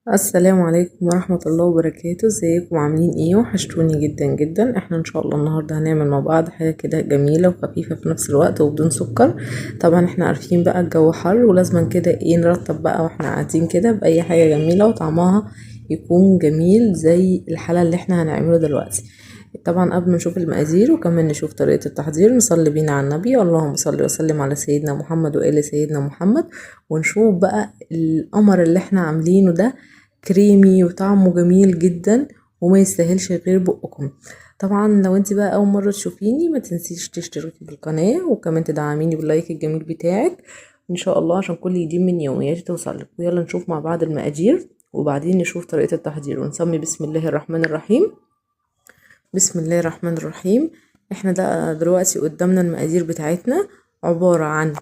السلام عليكم ورحمة الله وبركاته. ازيكم عاملين ايه؟ وحشتوني جدا جدا. احنا ان شاء الله النهاردة هنعمل مع بعض حاجة كده جميلة وخفيفة في نفس الوقت وبدون سكر. طبعا احنا عارفين بقى الجو حر ولازم كده ايه نرطب بقى واحنا قاعدين كده بأي حاجة جميلة وطعمها يكون جميل زي الحلة اللي احنا هنعمله دلوقتي. طبعا قبل ما نشوف المقادير وكمان نشوف طريقة التحضير نصلي بينا على النبي، اللهم صل وسلم على سيدنا محمد وآل سيدنا محمد. ونشوف بقى القمر اللي احنا عاملينه ده كريمي وطعمه جميل جدا وما يستاهلش غير بقكم. طبعا لو انت بقى اول مرة تشوفيني ما تنسيش تشتركي في القناة وكمان تدعميني بال like الجميل بتاعك ان شاء الله عشان كل جديد من يومياتي توصلك. ويلا نشوف مع بعض المقادير وبعدين نشوف طريقة التحضير ونسمي بسم الله الرحمن الرحيم. بسم الله الرحمن الرحيم. احنا ده دلوقتي قدامنا المقادير بتاعتنا عبارة عن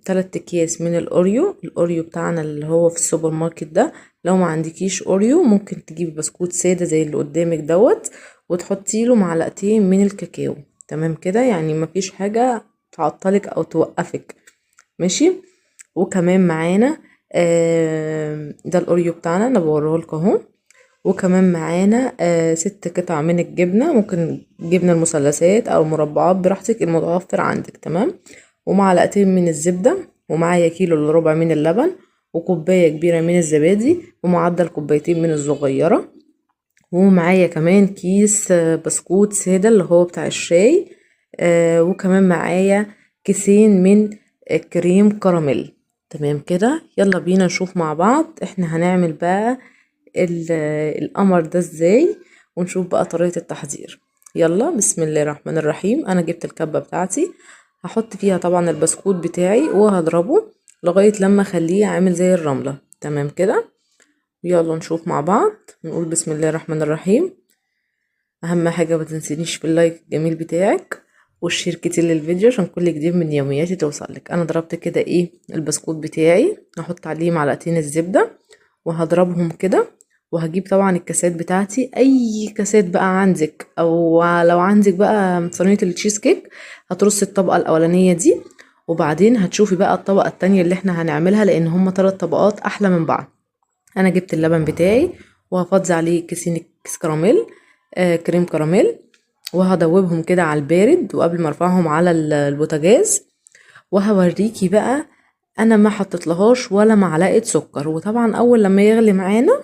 3 اكياس من الاوريو، الاوريو بتاعنا اللي هو في السوبر ماركت ده. لو ما عندكيش اوريو ممكن تجيبي بسكوت ساده زي اللي قدامك دوت وتحطي له معلقتين من الكاكاو. تمام كده، يعني ما فيش حاجه تعطلك او توقفك، ماشي. وكمان معانا ده الاوريو بتاعنا انا بوريه لكم اهو. وكمان معانا 6 قطع من الجبنه، ممكن جبنه المثلثات او المربعات براحتك المتوفر عندك. تمام. ومعلقتين من الزبدة، ومعايا كيلو الا ربع من اللبن، وكوباية كبيرة من الزبادي بمعدل كوبايتين من الصغيرة، ومعايا كمان كيس بسكوت سادة اللي هو بتاع الشاي، وكمان معايا كيسين من كريم كراميل. تمام كده، يلا بينا نشوف مع بعض احنا هنعمل بقى القمر ده ازاي ونشوف بقى طريقة التحضير. يلا بسم الله الرحمن الرحيم. انا جبت الكبة بتاعتي، هحط فيها طبعا البسكوت بتاعي وهضربه لغاية لما اخليه عامل زي الرملة. تمام كده، يلا نشوف مع بعض، نقول بسم الله الرحمن الرحيم. اهم حاجة ما تنسينيش في ال like الجميل بتاعك وال share كتير للفيديو عشان كل جديد من يومياتي توصلك. انا ضربت كده ايه البسكوت بتاعي، هحط عليه معلقتين الزبدة وهضربهم كده. وهجيب طبعا الكاسات بتاعتي، اي كاسات بقى عندك، او لو عندك بقى صينيه التشيز كيك هترصي الطبقه الاولانيه دي، وبعدين هتشوفي بقى الطبقه التانية اللي احنا هنعملها، لان هما 3 طبقات احلى من بعض. انا جبت اللبن بتاعي وهفضي عليه كيسين كيس كراميل، كريم كراميل، وهدوبهم كده على البارد وقبل ما ارفعهم على البوتاجاز. وهوريكي بقى انا ما حطيتلهاش ولا معلقه سكر. وطبعا اول لما يغلي معانا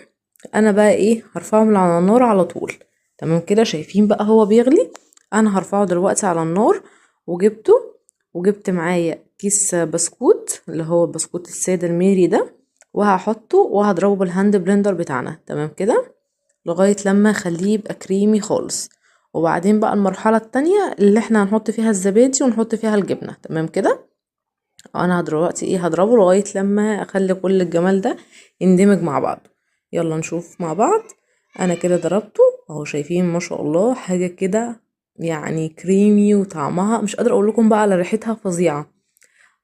انا بقى ايه هرفعهم على النار على طول. تمام كده، شايفين بقى هو بيغلي، انا هرفعه دلوقتي على النار. وجبت معايا كيس بسكوت اللي هو البسكوت الساده الميري ده، وهحطه وهضربه بال hand blender بتاعنا. تمام كده، لغايه لما اخليه يبقى كريمي خالص. وبعدين بقى المرحله التانية اللي احنا هنحط فيها الزبادي ونحط فيها الجبنه. تمام كده، انا دلوقتي ايه هضربه لغايه لما اخلي كل الجمال ده يندمج مع بعض. يلا نشوف مع بعض. انا كده ضربته اهو، شايفين ما شاء الله حاجه كده يعني كريمي وطعمها مش قادره اقول لكم بقى على ريحتها فظيعه.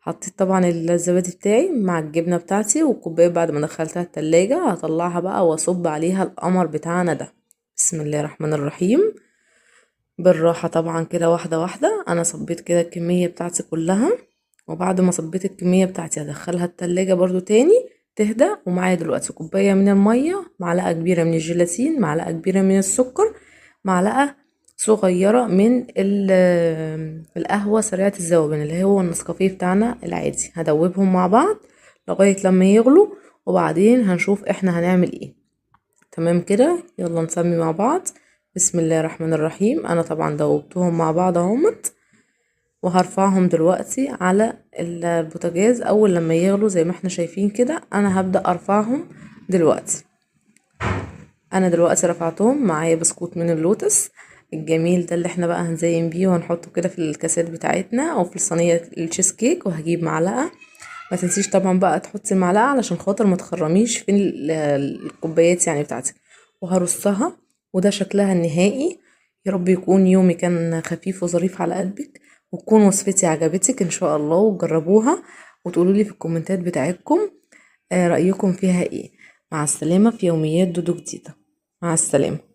حطيت طبعا الزبادي بتاعي مع الجبنه بتاعتي والكوبايه بعد ما دخلتها التلاجة هطلعها بقى واصب عليها القمر بتاعنا ده. بسم الله الرحمن الرحيم. بالراحه طبعا كده واحده واحده. انا صبيت كده الكميه بتاعتي كلها، وبعد ما صبيت الكميه بتاعتي هدخلها التلاجة برضو تاني تهدى. ومعايا دلوقتي كوبايه من الميه، معلقه كبيره من الجيلاتين، معلقه كبيره من السكر، معلقه صغيره من القهوه سريعه الذوبان اللي هو النسكافيه بتاعنا العادي. هدوبهم مع بعض لغايه لما يغلوا وبعدين هنشوف احنا هنعمل ايه. تمام كده، يلا نسمي مع بعض. بسم الله الرحمن الرحيم. انا طبعا دوبتهم مع بعض اهوت، وهرفعهم دلوقتي على البوتاجاز. اول لما يغلوا زي ما احنا شايفين كده انا هبدأ ارفعهم دلوقتي. انا دلوقتي رفعتهم. معايا بسكوت من اللوتس الجميل ده اللي احنا بقى هنزين بيه وهنحطه كده في الكاسات بتاعتنا او في الصينية التشيز كيك. وهجيب معلقة، ما تنسيش طبعا بقى تحطي المعلقة علشان خاطر ما تخرميش في الكوبايات يعني بتاعتك. وهرصها، وده شكلها النهائي. يا رب يكون يومي كان خفيف وظريف على قلبك، وتكون وصفتي عجبتك ان شاء الله، وتجربوها وتقولوا لي في الكومنتات بتاعتكم رأيكم فيها ايه. مع السلامة في يوميات دودو جديدة. مع السلامة.